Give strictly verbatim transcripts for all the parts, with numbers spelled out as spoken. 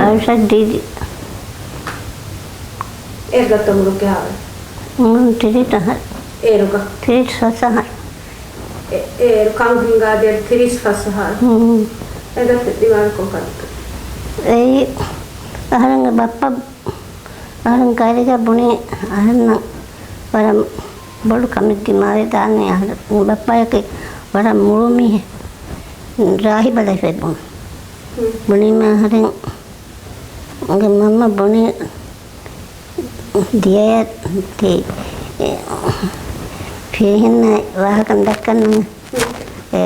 އަރްޝަދް ދީދީ. އޭގެ އުމުރު ކިހާވަރެއް؟ އުމުރު ތިރީސް އަހަރު. އޭރުގަ؟ ތިރީސް ފަސް އަހަރު. އެ-، އޭރު ކަން ހިނގާދޭ ތިރީސް ފަސް އަހަރު. ހުން. އޭގެ ދިމާވި ކޮން ކަމެއް؟ އެއީ އަހަރެންގެ ބައްޕަ އަހަރެން ކައިރިގަ ބުނީ އަހަރެންނަށް ވަރަށް ބޮޑު ކަމެއް ދިމާވެދާނެ. އަހަރެން ބައްޕަޔަކީ ވަރަށް މުޅު މީހެއް، ރާހިބަ ލައިފައި ބުނު. ބުނީމަ އަހަރެން ގެ މަންމަ ބުނީ ދިޔައަށް ތި ފިރިހެންނަށް ވާހަކަ ދައްކަން އެ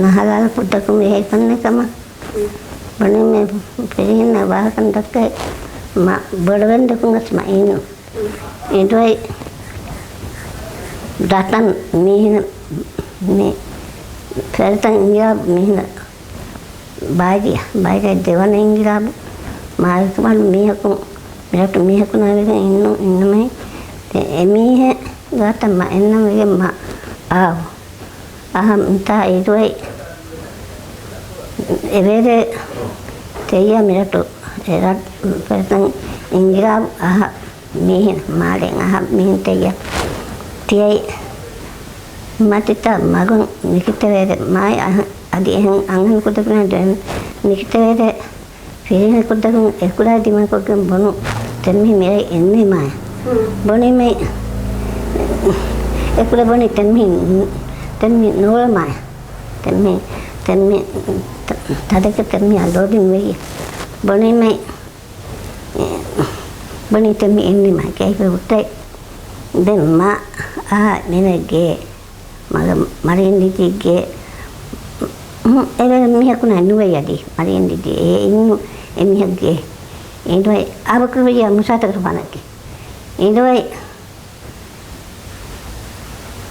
ނަހަލާލު ފުއްދަކުން ވިހައިފަންނެ ކަމަށް. ބުނީމަ ފިރިހެންނަށް ވާހަކަ ދައްކައި މަ ބޮޑުވެންދެކުން ގޮސް މަ އިންނު. އިނދުއައި ދަތަން މީހިނަ މި ފެރިތަން އިނގިރާ މީހިނަ ބާއްޖަ، ބާއްޖަ ދެވަނަ އިންގިރާބު މާލެކުމަން މީހަކު، މިރަށު މީހަކު ނާވެގެން އިންނު، އިންނަމައި އެ، އެމީހެއް ގާތަށް މަ އެންނަން ވެގެން މަ އާވު. އަހަ މިތާ އިރުއައި އެވޭރޭ ތެއްޔާ މިރަށު އެ ރަށް ފެރިތަން އިންގިރާބު އަހަ މީހިން މާލެ އަހަ މީހިން ތެއްޔާ ތިޔައި މަތިތައް މަގުން ނިކިތެވޭރެ މާތް އަހަ އަދި އެހެން އަންހެން ކުދަކުނާ ދެން ނިކިތެވޭރެ ފިރިހެން ކުދަކުން އެކުލާ ދިމާކޮށްގެން ބުނު ތެންމި މިރައި އެންމެ މާ. ބުނީމައި އެކުލަ ބުނި ތެންމި، ތެންމި ނޫޅަ މާ. ތެންމި، ތެންމި ތަ-، ތަދަކަ ތެންމި އަލޯދިން ވެއްޔަ. ބުނީމައި ބުނީ ތެންމި އެންމެ މާ. ކެހިފަ ހުއްޓައި ދެން މާ އާ މިނެގޭ މަގަ މަރިއެން ދިދީގެ އެވެ މީހަކު ނުވެ އަދި މަރިއެން ދިދީ އެ އިންނު އެ މީހަކުގެ އިނދުއައި އާބަކުރުވެރިޔާ މުސާތަކަށް ފާނަކީ. އިނދުއައި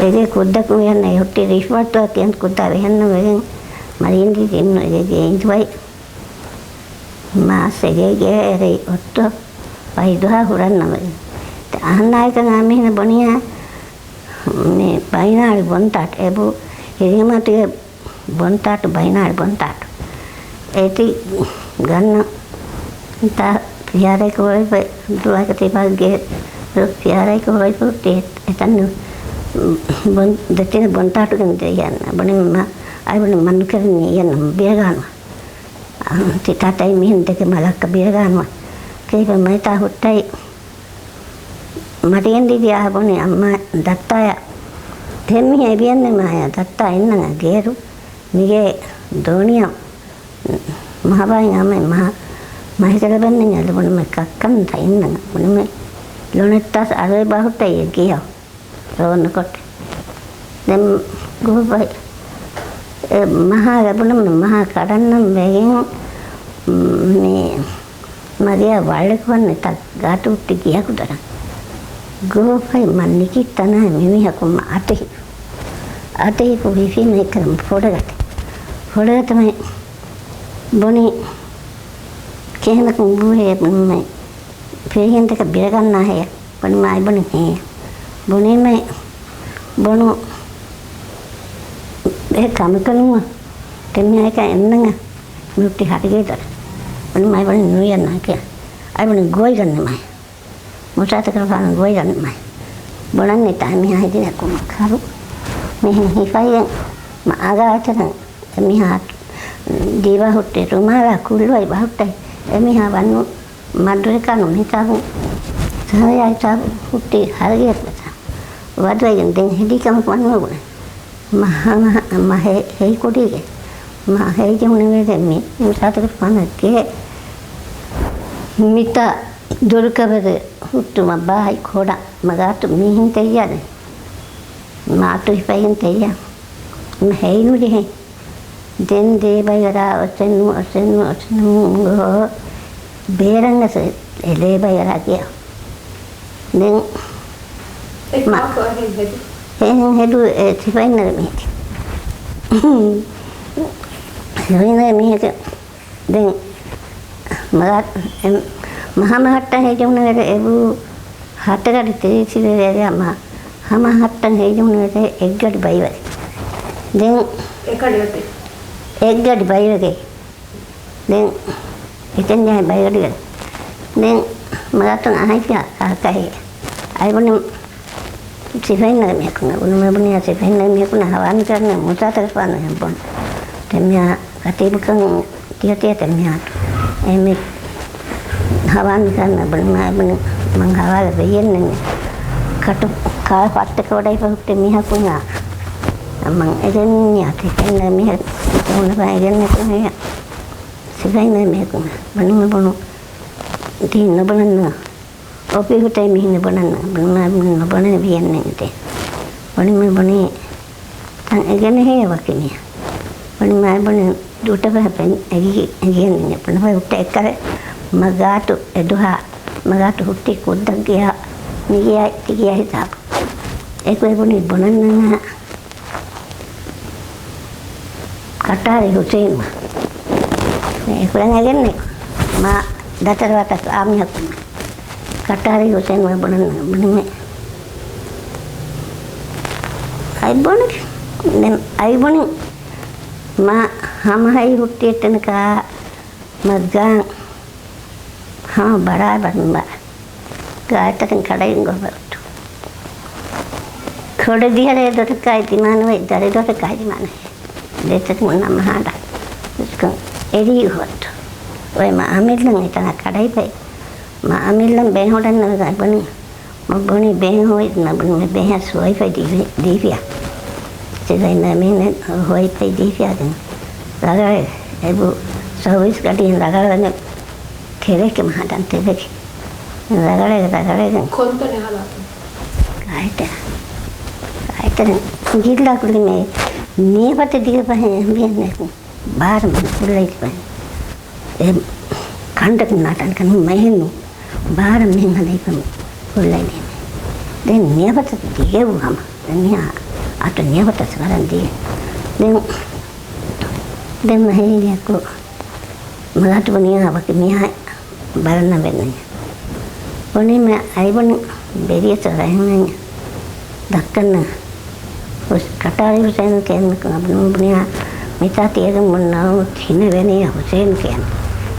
އެގެ ކުއްދަކު އެންނަ ހުއްޓި ރިޝްވަތު ކިޔަން ކުއްދާ ވެހެންނު ވެގެން މަރިއެން ދިދީ އިންނު އެގެ އިނދުއައި މާސް އެގޭގެ އެރެ އޮއްތޯ ފައިދުހާ ހުރަންނަމެ. އަހަންނާއިކަން އާ މީހުން ބުނިޔާ މި ބައިނާޅި ބޮންތާޓު އެބު ހިރިހަމަތުގެ ބޮންތާޓު ބައިނާޅި ބޮންތާޓު. އޭތި ގަންނަ ތާ ފިޔާރައިކު ހޮވައިފަ ދުވަހަކަ ތިބާގެ ފިޔާރައިކު ހޮވައިފަ އެތަން ބޮން ދެތިން ބޮންތާޓުގެ ދެޔަން ބުނި މަ އައި ބުނި މަންނުކެރެން އެޔަން ބިރަގާނު. ތި ތާތައި މިހެން ދެކެ މަލައްކަ ބިރަގާނު. ކެހިފަ މައިތާ ހުއްޓައި މަރިއެން ދިދި އާ ބުނި އައްމާ ދައްތާޔަ ތެންމި އެބިޔަންނެ މާޔަ ދައްތާ އިންނަން ގޭރު މިގޭ ދޯނިޔަ މަހަބާއި އާމައި މަހަ މަހިކަލަބެންނެ އަލި ބުނިމެ ކައްކަން ތައިންނަން ބުނިމެ ލޮނެއްތާސް އަރުވެ ބާހުއްޓައި ގިޔަ ރޯން ކޮޓް. ދެން ގުހުފައި އެ މަހާ ގަބުނަމެ މަހާ ކަޑަންނަން ވެގެން މި މަގެއަށް ވައްޅެކު ވަންނެ ތަ ގާތު ހުއްޓި ގިޔަކު ދަރަން. ގުހުފައި މަ ނިކި ތަނާ މިމީހަކު މަ އަތެހި. އަތެހިފު ހިފީމަ އެކަން ފޮޑަގަތެ. ފޮޑަގަތަމެ ބުނި ކެހެނަކުން ބޫހޭ ބުނުމެ ފިރިހެންތަކަށް ބިރަގަންނާ ހެޔަ. ބުނި މާއި ބުނި ހޭ. ބުނީމައި ބުނު އެ ކަމަކަށް ނުވަ. ތެމިއާއެކަ އެންނަނގ މިއުއްޓި ހަރިގޭ ދޮރ. ބުނި މާއި ބުނި ނުޔަން ނާކެ. އައި ބުނި ގޮއިގަންނެ މާއި. މުސާތަކަށް ފާނު ގޮއިގަންނެ މާއި. ބުނަން ނިތާ މިހާ ހެދިނަ ކުމަ ކަރު. މިހެން ހިފައިގެން މަ އަގާތަނަ އެމިހާ ދީބާ ހުއްޓި ރުމާލާ ކުއްލުއައި ބާހުއްޓައި އެމިހާ ވަންނު މަދުރިކާނު މިތާބު ސަހަޔާ ހިސާބު ހުއްޓި ހަރަގެއަކު ވެތާ ވަދުވެގެން ދެން ހެދީ ކަމަކު ވަންނު ގުނެ. މަ ހަމަ މަ ހެ-، ހެއިކުޑީގެ މަ ހެއިޖެހުނެވޭ ދެން މި މިސާތަކަށް ފާނަ ގޭ މިތާ ދޮރުކަވެރެ ހުއްޓުމަށް ބާހައި ކޮޑަ މަގާތު މީހިން ތެއްޔާ ދެން މާ އަތު ހިފައިގެން ތެއްޔާ މަ ހެއިނުޖެހެން. ދެން ދޭބައިވަރާ އޮސެން އޮސެން އޮސެން ބޭރަން އަސް އެ ދޭބައިވަރާ ގެޔަށް. ދެން އެ މަ-، ކާކު އަހެން ހެދު؟ އެހެން ހެދު އެ ސިފައިންނަރ މީހެކެ. ސިފައިންނަރ މީހެކެ. ދެން މަގާ-، އެ މަހަމަހައްޓަ ހެޖުނަވެރ އެބޫ ހަތަގަޑި ތިރީސިވެރިޔާ މަ ހަމަ ހައްޓަން ހެއްޔުނުވެތެ އެއްގަޑި ބައިވެ. ދެން އެކަޑި އޮތީ؟ އެއްގަޑި ބައިވެގެ. ދެން ހިތެއް ނޭ ބައިވެރިވެ. ދެން މަގާތުން އަހައިފިޔާ ކާކަހޭ. އައިބުނި ސިފައިންނަގެ މީހަކުން އަގުނުމެ ބުނިޔާ ސިފައިންނަގެ މީހަކުންނަށް ހަވާ މިކަން މުސާތަކަފާނު ހެންބުން. ތެމިޔާ ކަތީބުކަން ތިޔަތިޔަ ތެމިޔާ. އެމެ ހަވާ މިކަން ބުނި މާ ބުނި މަން ހަވާލަ ވެއްޔެއްނެއް. ކަޓު ކާ ފައްތަކަ ވަޑައިފަ ހުއްޓެ މީހަކުން އާ. މަން އެގެން ޔާތެ ކެންނަ މީހަކު ހުނަފަ އެގެން ނެކުނެ. ސިފައިންނަ މީހަކު ބުނި މި ބުނު ތީ ނުބުނަންނަ. އޮފީހުތައް މިހިން ބުނަން، ބުނަން، ނުބުނަން ވިޔަންނެއް ނެތޭ. ވަނިމެ ބުނީ، ތަން އެގެނެހޭ ވަކި މީހާ. ވަނިމާ ބުނި ދޫޓަބަހަ ފެން އެގި، އެގިޔަން ނެ. ބުނަބަ ހުއްޓަ އެއްކަލެ މަގާތު އެދުހާ، މަގާތު ހުއްޓި ކުއްދަށް ގެޔާ، މިގިޔާ، ތިގިޔާ ހިސާބު. އެކު އެ ބުނީ ބުނަންނަން ކަޓާރި ހުސެއިން. އެކުރަން އެގެންނެ މާ ދަތަރުވާތަކު އާ މީހަކު. ކަޓާރި ހުސެން ބުނަން ބުނިމެ. އައިބުނި، ދެން އައިބުނި މާ ހަމަހައި ހުއްޓިއެއްޓެނަކާ މަގާ ހަމަ ބަރާބަރުން ބާ. ގާތަކެން ކަޑައިން ގޮވައްޓު. ކޮޑެ ދިހަރޭ ދޮޓަކާއި ދިމާނުވެ، ދަރި ދޮޓަކާއި ދިމާނުވެ. ދެތަކުން ނަމަހާޑަ. އެރީ ހުވައްޓު. އޮތް މަ އަމިއްލަން އެތަނަށް ކަޑައިފައި. މަ އަމިއްލަން ބޭހުން ނަގަ ބުނި. މަ ބުނި ބޭހުން ނަ ބުނި މެ ބޭހަ ސުވައިފައި ދީފި، ދީފިޔާ. ސިލައި ނަމީނެ ހުވައިފައި ދީފިޔާ ދެން. ރަގަޅެ އެބު ސަވިސް ގަޑިއިން ރަގަޅަނެ ތެރެކެ މަހަދަން ތެރެކެ. ރަގަޅެ ރަގަޅެގެން. ކޮންތަނެ ހަލާކު؟ ގާތެ. ގާތެ. ޖިއްލާ ކުޅިމެ ނިޔަފަތެ ދިގަ ފަހެ އެމްބިއެން ނެކު. ބާރަ މަން ކުޅައިފަ. އެ ކަނޑަކު ނާޓަން ކަނު މައިހެންނު. ބާރަ މިހެން ހަލައިފަ ކުޅައިދޭނެ. ދެން ނިޔަފަތަ ދިގެވު ހަމަ. ދެން މިހާ އަތު ނިޔަފަތަ ވަރަން ދިޔަ. ދެން، ދެން މަހެރީގެއަކު މަގާތު ބުނިޔާ ވަކި މިހާ ބަރަންނަ ވެންނަ. ބުނީމެ އައިބުނި ބެރިޔަސް ރަހިމެން ދައްކަންނަ. ކަޓާރި ހުސެން ކޭން ބުނި ބުނިޔާ މިތާ ތިޔަގަން ބުންނަވަމު ތިނެވެނިޔަ ހުސެން ކޭން.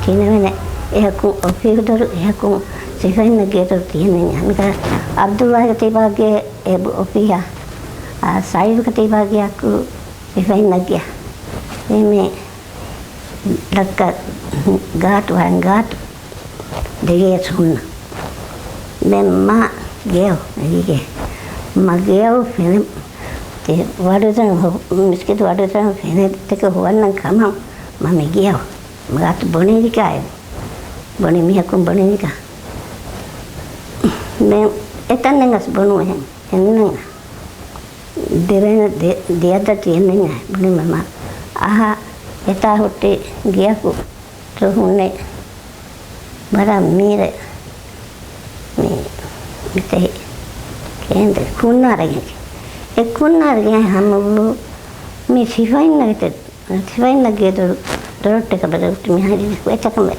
ތިނެވެނެ އެހަކު އޮފީހު ދޮރު އެހަކު ސިފައިންނަށް ގޭ ދޮރު ތިޔަން އަންގަ އަބްދުﷲ ކަތީބާގެ އެބު އޮފީހާ، އާ، ސައިދު ކަތީބާގެއަކު ސިފައިންނަށް ގެ. އެމެ ދައްކަ ގާތު ވަރަން ގާތު ދެގޭ ސުންނަ. ދެން މާ ގެޔަށް އެގިގެ. މަ ގެޔަށް ފެނެ، ތި ވަޑުތަން ހު-، މިސްކިތު ވަޑުތަން ފެނެ ތެކެ ހުވަންނަން ކަމަށް މަ މި ގެޔަށް. މަގާތު ބުނެދިކާއެވެ. ބުނި މީހަކުން ބުނެދިކާ. ދެން އެތަން ނެނގަސް ބުނު އެހެން. އެންނަން ދެވެން ދެ-، ދެއަތަ ތިއެންނަން ބުނި މަ އަހާ އެތާ ހުއްޓި ގެޔަކު ތުހުންނެ ވަރަށް މީރެ މި މިތެހި ކޭންދެ ކުންނާރެގެން. އެ ކުންނާރެގެން ހަމަވު މި ސިފައިންނަގެ ތެ-، ސިފައިންނަގެ ދޮރު، ދޮރޮއްޓަކަށް ބަދަލު މިހާރީ އެތަކަމެ.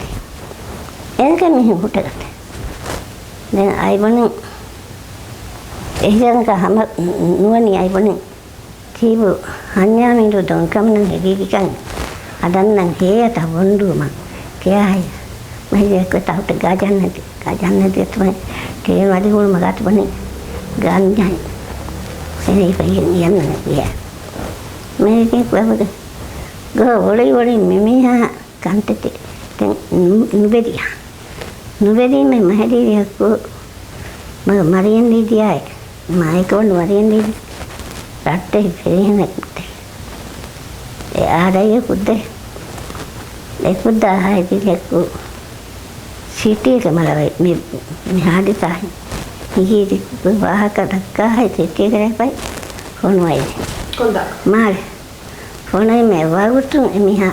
އެންކަ މިހި ހުއްޓަގަތެ. ދެން އައިބުނި އެހިރަންކަ ހަމަ ނުވަނީ އައިބުނި. ތީބު ހަންޏާމީރު ދޮންކަމުން ހެދީގިކަން އަދަންނަން ހޭޔަތަ ބޮންޑޫމަން ކެޔާހައި މަހިޖެއްކޮ ތަހުތަ ގާޖަންނެތި، ގާޖަންނެތި އެތުމަ ކެޔެން ވަދި ހުޅުމަ ގާތުބަނި ގާންޖަހައި އެނެއި ފައިގެން އިޔަންނަން ވިޔަ. މެހެގެ ކުއެބުގެ ގޯ އޮޅި އޮޅި މިމީހާ ކަންތެތި ދެން ނު-، ނުބެދިޔާ. ނުބެދީމެ މަހެދީވިޔަކު މަ-، މަރިޔަން ދީދިއާއި މާއެކަވަން މަރިޔަން ދީދި ރައްޓެހި ފިރިހެނެއް ކުއްތެ. އެ އާރައި ކުއްދެ. އެ ކުއްދާ ހައިދިރިއަކު ސިޓީގެ މަލަވައި މި، މި ހާދިސާ ހިނގީ ވާހަކަ ދައްކާ ހައި ސިޓީގެ ރޭފައި ފޮނުވައި. ކޮންދާ؟ މާލެ. ފޮނުވީމެ ވަގުތުން އެމީހާ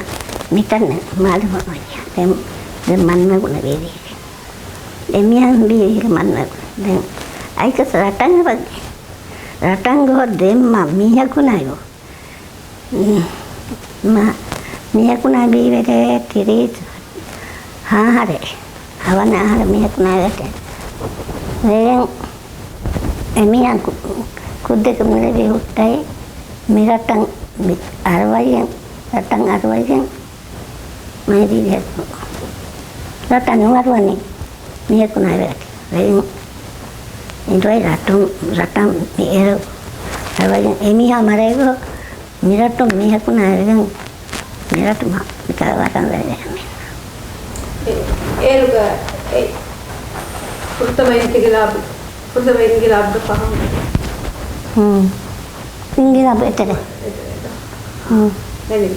މިތަން މާލެ ފޮނުވިއްޔާ. ދެން، ދެން މަންމަގުނަ ވީދީގެ. އެމީހާ ވީދީގެ މަންމަގު. ދެން އައިކަސް ރަޓަން ވަގެ. ރަޓަން ގޮހޮށް ދެން މަ މީހަކު ނައިގު. މަ މީހަކު ނައި ބީވެދޭ ތިރީސް ހާހަރެ. ހަވަނަ އަހަރެ މީހަކު ނައިވެތެ. ވެގެން އެމީހާ ކު-، ކުއްދެކެ މިލެވި ހުއްޓައި މިރަޓަން މި އަރުވައިގެން، ރަޓަން އަރުވައިގެން މައިދީގެ ރަށްތައް ނުވަރުވަނީ މީހަކު ނާއިވެ ރައްޓެއް. ވެރިން އިނދުއައި ރަށްޓުން ރަށްޓަށް މި އޭރު އަވަގެން އެމީހާ މަރައިގޮ މިރަށްޓުން މީހަކު ނާއިވެގެން މިރަށްޓު މާ މިކަރަވާކަން ވެރި އެ-، އޭރުގަ އެ ފުރަތަމަ އިންޤިލާބު، ފުރަތަމަ އިންޤިލާބުގެ ފަހުން. ހުން. އިންޤިލާބު އެތެރެ. ހުން. ދެން